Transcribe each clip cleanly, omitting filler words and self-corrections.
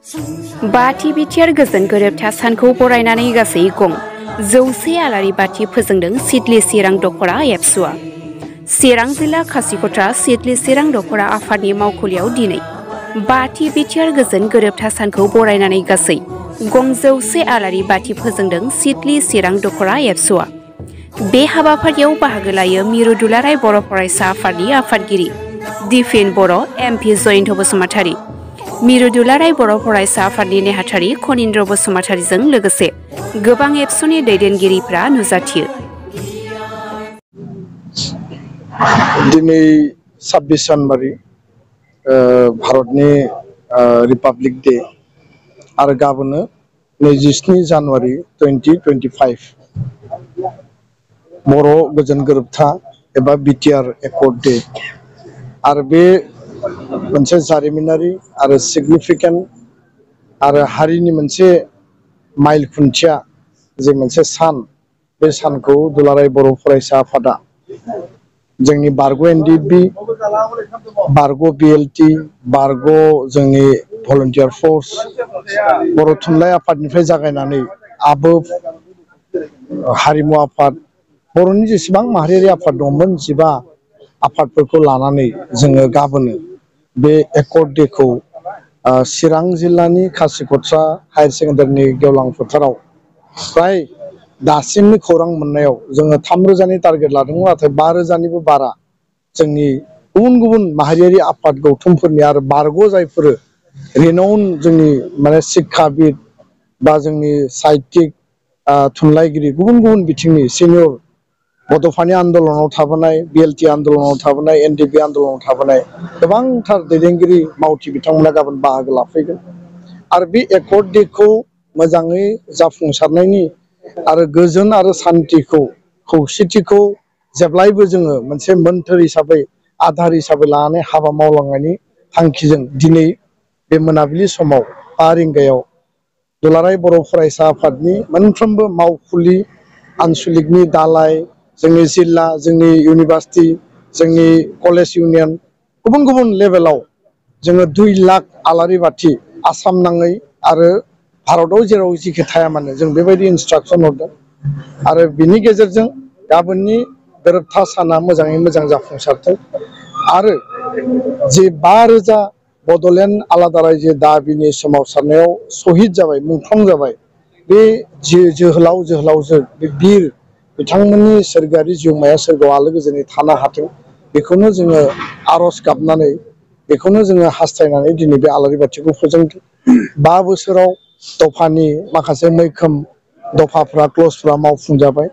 बाथि बिटिआर गोजोन गोरोबथा सानखौ बरायनानै गासै गं 100 आलारि बाथि फोजोंदों सिडली चिरां दख'रा एबसुआ। चिरां जिल्ला खासिक'ट्रा सिडली चिरां दख'रा आफादनि मावखुलियाव दिनै बाथि बिटिआर गोजोन गोरोबथा सानखौ बरायनानै गासै गं 100 आलारि बाथि फोजोंदों सिडली चिरां दख'रा एबसुआ। बे हाबाफारियाव बाहागो लायो मिरु दुलाराय बर' फरायसा आफादनि आफादगिरि दिफिन बर', एमपि जयन्त बसुमतारी, मिरु दुलाराय बर' फरायसा आफादनि नेहाथारि खनीन्द्र बसुमतारीजों लोगोसे गोबां एबसुनि दैदेनगिरिफ्रा नुजाथियो। दिनै 26 जानुवारि भारतनि रिपाब्लिक डे आरो गाबोनो 27 जानुवारि 2025 बर' गोजोन गोरोबथा एबा बिटिआर एकर्ड डे आरो बे मोनसे जारिमिनारि आरो सिगनिफिकेन्ट आरो हारिनि मोनसे माइल खुन्थिया जे मोनसे सान, बे सानखौ दुलाराय बर' फरायसा आफादा जोंनि बारग' एनडिएफबि, बारग' बिएलटि, बारग' जोंनि भलन्टियार फर्स, बर' थुनलाइ आफादनिफ्राय जागायनानै आबो हारिमु आफाद, बर'नि जेसेबां माहारियारि आफाद दंमोन 15 आफादफोरखौ लानानै जोङो गाबोनो बे एकर्ड डेखौ चिरां जिल्लानि खासिक'ट्रा हायार सेकेन्डारिनि गेवलां फोथाराव फ्राय दासिमनि खौरां मोननायाव जोङो 3,000नि टारगेट लादोंमोन, नाथाय 5,000निबो बारा जोंनि गुबुन गुबुन माहारियारि आफाद गौथुमफोरनि आरो बारग' जायफोर रिनाउन जोंनि माने शिक्षाबिद बा जोंनि साहित्यिक थुनलाइगिरि गुबुन गुबुन बिथिंनि सिनियर बड'फानि आन्दलनाव थाबोनाय, बिएलटि आन्दलनाव थाबोनाय, एनडिएफबि आन्दलनाव थाबोनाय गोबांथार दैदेनगिरि मावथि बिथांमोना गाबोन बाहागो लाफैगोन आरो बे एकर्ड डेखौ मोजाङै जाफुंसारनायनि आरो गोजोन आरो सान्थिखौ खौसेथिखौ जेब्लायबो जोङो मोनसे मोन्थोर हिसाबै आधार हिसाबै लानानै हाबा मावलांनायनि थांखिजों दिनै बे मोनाबिलि समाव 5 रिंगायाव दुलाराय बर' फरायसा आफादनि मोनफ्रोमबो मावखुलि, आनसलिकनि दालाय, जोंनि जिल्ला, जोंनि इउनिभार्सिटि, जोंनि कलेज इउनियन गुबुन गुबुन लेभेलाव जोङो 2 लाख आलारि बाथि आसाम नाङै आरो भारताव जेराव जिखि थाया मानो जों बेबायदि इन्सट्राक्सन हरदों आरो बिनि गेजेरजों गाबोननि गोरोबथा साना मोजाङै मोजां जाफुंसारथों आरो जे 5,000 बड'लेण्ड आलादा रायजो दाबिनि सोमावसारनायाव सहिद जाबाय, मुंख्लं जाबाय, बे जोहोलावजो बे बिर बिथांमोननि सोरगोआरि जिउमाया सोरगोआव आलो गोजोनै थानो हाथों, बेखौनो जोङो आर'ज गाबनानै बेखौनो जोङो हास्थायनानै दिनै बे आलारि बाथिखौ फोजोंदों। 5 बोसोराव दफानि माखासे मैखोम दफाफ्रा क्लजफ्रा मावफुंजाबाय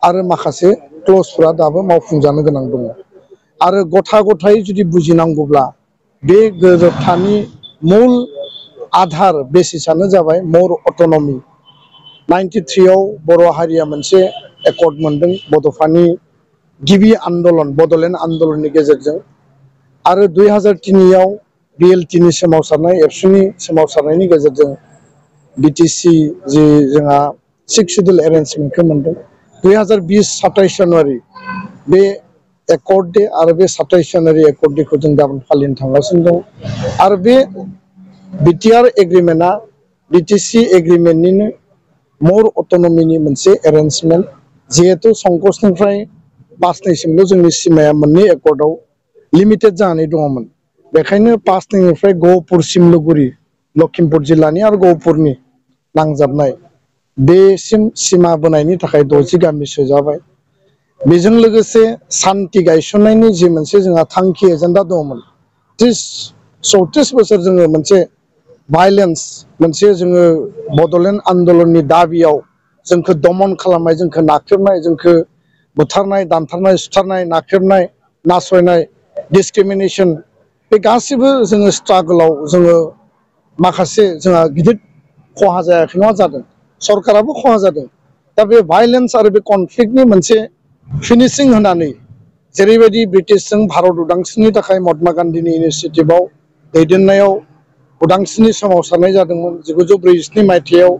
आरो माखासे क्लजफ्रा दाबो मावफुंजानो गोनां दङ आरो गथा गथायै जुदि बुजिनांगौब्ला बे गोरोबथानि मुल आधार बेसिसआनो जाबाय मर अट'नमि। 93आव बर' हारिया मोनसे एकर्ड मोनदों बड'फानि गिबि आन्दलन बड'लेण्ड आन्दलननि गेजेरजों आरो 2003आव बिएलटिनि सोमावसारनाय, एबसुनि सोमावसारनायनि गेजेरजों बिटिसि जि जोंहा 6 शिड्युल एरेन्जमेन्टखौ मोनदों। 2020 27 जानुवारि बे एकर्ड डे आरो बे 27 जानुवारि एकर्ड डेखौ जों गाबोन फालिनो थांगासिनो दं आरो बे बिटिआर एग्रिमेन्टआ बिटिसि एग्रिमेन्टनिनो मर अट'नमिनि मोनसे एरेन्जमेन्ट, जिहेतु संकसनिफ्राय पासनिसिमल' जोंनि सिमाया मोननै एकर्डआव लिमिटेड जानानै दङमोन, बेखायनो पासनिफ्राय गहपुरसिम लगुरि लखिमपुर जिल्लानि आरो गहपुरनि नांजाबनाय बेसिम सिमा बोनायनि थाखाय 60 गामि सोजाबाय। बेजों लोगोसे सान्थि गायसननायनि जि मोनसे जोंहा थांखि एजेन्डा दङमोन, 30-34 बोसोर जोङो मोनसे भायलेन्स मोनसे जोङो बड'लेण्ड आन्दलननि दाबियाव जोंखौ दमन खालामनाय, जोंखौ नाख्रेबनाय, जोंखौ बुथारनाय, दानथारनाय, सुथारनाय, नाख्रेबनाय, नासयनाय, डिसक्रिमिनेसन, बे गासिबो जोङो स्ट्रागोलाव जोङो माखासे जोंहा गिदिर खहा जायाखै नङा जादों, सरकाराबो खहा जादों। दा बे भायलेन्स आरो बे कनफ्लिक्टनि मोनसे फिनिशिं होनानै जेरैबायदि ब्रिटिशजों भारत उदांस्रिनि थाखाय महात्मा गान्धीनि इनिसियेटिभआव दैदेननायाव उदांस्रिनि सोमावसारनाय जादोंमोन, 1947 मायथाइयाव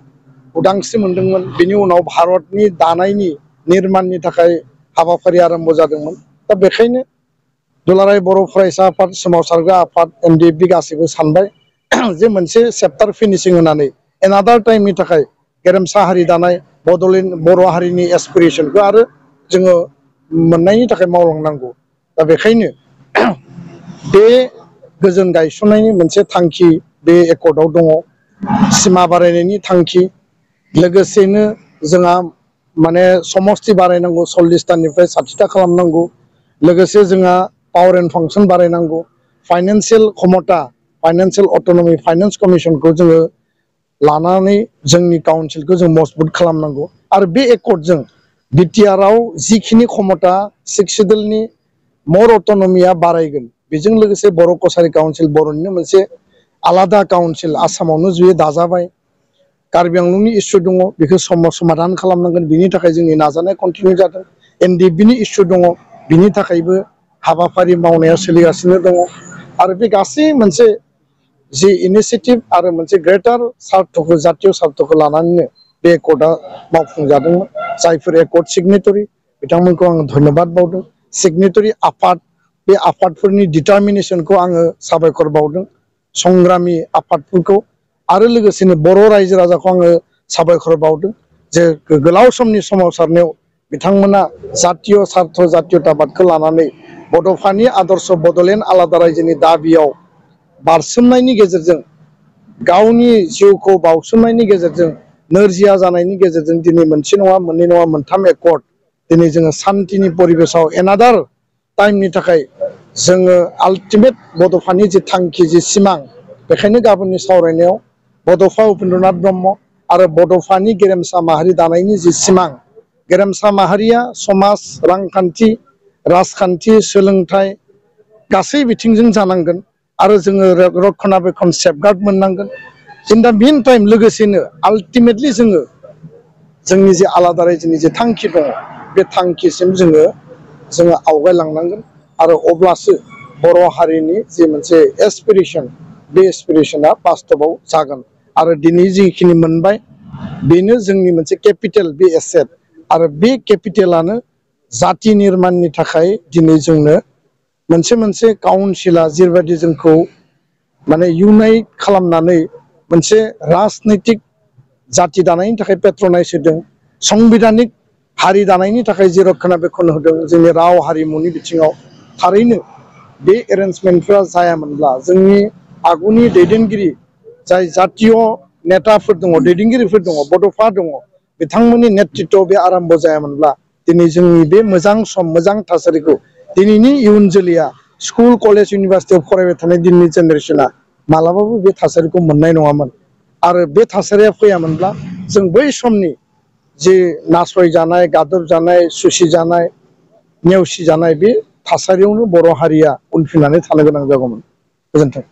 उदांस्रि मोनदोंमोन, बिनि उनाव भारतनि दानायनि निर्माणनि थाखाय हाबाफारि आरम्भ जादोंमोन। दा बेखायनो दुलाराय बर' फरायसा आफाद, सोमावसारग्रा आफाद, एनडिएफबि गासैबो सानबाय जे मोनसे चेप्टार फिनिशिं होनानै एनादार टाइमनि थाखाय गेरेमसा हारि दानाय बड'लेण्ड बर' हारिनि एसपिरेसनखौ आरो जोङो मोननायनि थाखाय मावलांनांगौ। दा बेखायनो बे गोजोन गायसननायनि मोनसे थांखि बे एकर्डआव दङ। सिमा बारायनायनि थांखि लोगोसेनो जोंहा माने समस्ति बारायनांगौ 40टानिफ्राय 60टा खालामनांगौ। लोगोसे जोंहा पावार एन्ड फांसन बारायनांगौ। फाइनान्सियेल क्षमता फाइनान्सियेल अट'नमि फाइनान्स कमिसनखौ जोङो लानानै जोंनि काउन्सिलखौ जों मजबुत खालामनांगौ। आरो बे एकर्डजों बिटिआरआव जिखिनि क्षमता 6 सिडुलनि मर अट'नमिया बारायगोन। बेजों लोगोसे बर' कसारि काउन्सिल बर'निनो मोनसे आलादा काउन्सिल आसामावनो जुदि दाजाबाय। कार्बि आंलंनि इसु दङ बेखौ समाधान खालामनांगोन। बिनि थाखाय जोंनि नाजानाया कन्टिनिउ जादों। एनडिएफबिनि इसु दङ बिनि थाखायबो हाबाफारि मावनाया सोलिगासिनो दङ। आरो बे गासै मोनसे जि इनिसियेटिभ आरो मोनसे ग्रेटार सार्थखौ जातीय सार्थखौ लानानैनो बे एकर्डआ मावफुंजादोंमोन। जायफोर एकर्ड सिगनेटरि बिथांमोनखौ आङो धन्यबाद बावदों। सिगनेटरि आफाद बे आफादफोरनि डिटारमिनेसनखौ आङो साबायखर बावदों। संग्रामि आफादफोरखौ आरो लोगोसेनो बर' रायजो राजाखौ आङो साबायखर बावदों जे गोलाव समनि सोमावसारनायाव बिथांमोना जातीय सार्थ जातीयताबादखौ लानानै बड'फानि आदर्श बड'लेण्ड आलादा रायजोनि दाबियाव बारसोमनायनि गेजेरजों गावनि जिउखौ बावसोमनायनि गेजेरजों नोरजिया जानायनि गेजेरजों दिनै मोनसे नङा मोननै नङा मोनथाम एकर्ड दिनै जोङो सान्तिनि परिबेसाव एनादार टाइमनि थाखाय जोङो आल्टिमेट बड'फानि जि थांखि जि सिमां बेखायनो गाबोननि सावरायनायाव बड'फा उपेन्द्रनाथ ब्रह्म आरो बड'फानि गेरेमसा माहारि दानायनि जि सिमां गेरेमसा माहारिया समाज रांखान्थि राजखान्थि सोलोंथाइ गासै बिथिंजों जानांगोन। आरो जोङो रक्षनाबेक्षन सेफगार्ड मोननांगोन। इन दा मिन टाइम लोगोसेनो आल्टिमेटलि जोङो जोंनि जे आलादा रायजोनि जे थांखि दङ बे थांखिसिम जोङो आवगायलांनांगोन। आरो अब्लासो बर' हारिनि जि मोनसे एसपिरेसन बे एसपिरेसना बास्तबाव जागोन। आरो दिनै जिखिनि मोनबाय बेनो जोंनि मोनसे केपिटेल बे एसेट। आरो बे केपिटेलानो जाति निर्माणनि थाखाय दिनै जोंनो मोनसे काउन्सिला जेरैबायदि जोंखौ माने इउनाइट खालामनानै मोनसे राजनैतिक जाति दानायनि थाखाय पेट्रनाइज होदों। संबिधानिक हारि दानायनि थाखाय जि रक्षनाबेक्षन होदों जोंनि राव हारिमुनि बिथिङाव थारैनो बे एरेन्जमेन्टफ्रा जायामोनब्ला जोंनि आगुनि दैदेनगिरि जाय जातीय नेताफोर दङ दैदेनगिरिफोर दङ बड'फा दङ बिथांमोननि नेतृत्वआव बे आराम्भ जायामोनब्ला दिनै जोंनि बे मोजां सम मोजां थासारिखौ दिनैनि इयुन जोलैया स्कुल कलेज इउनिभारसिटियाव फरायबाय थानाय दिनैनि जेनेरेसना मालाबाबो बे थासारिखौ मोननाय नङामोन। आरो बे थासारिया फैयामोनब्ला जों बै समनि जे नासयजानाय गादब जानाय सुसि जानाय नेवसि जानाय बे थासारियावनो बर' हारिया उनफिननानै थानो गोनां जागौमोन। गोजोन्थों।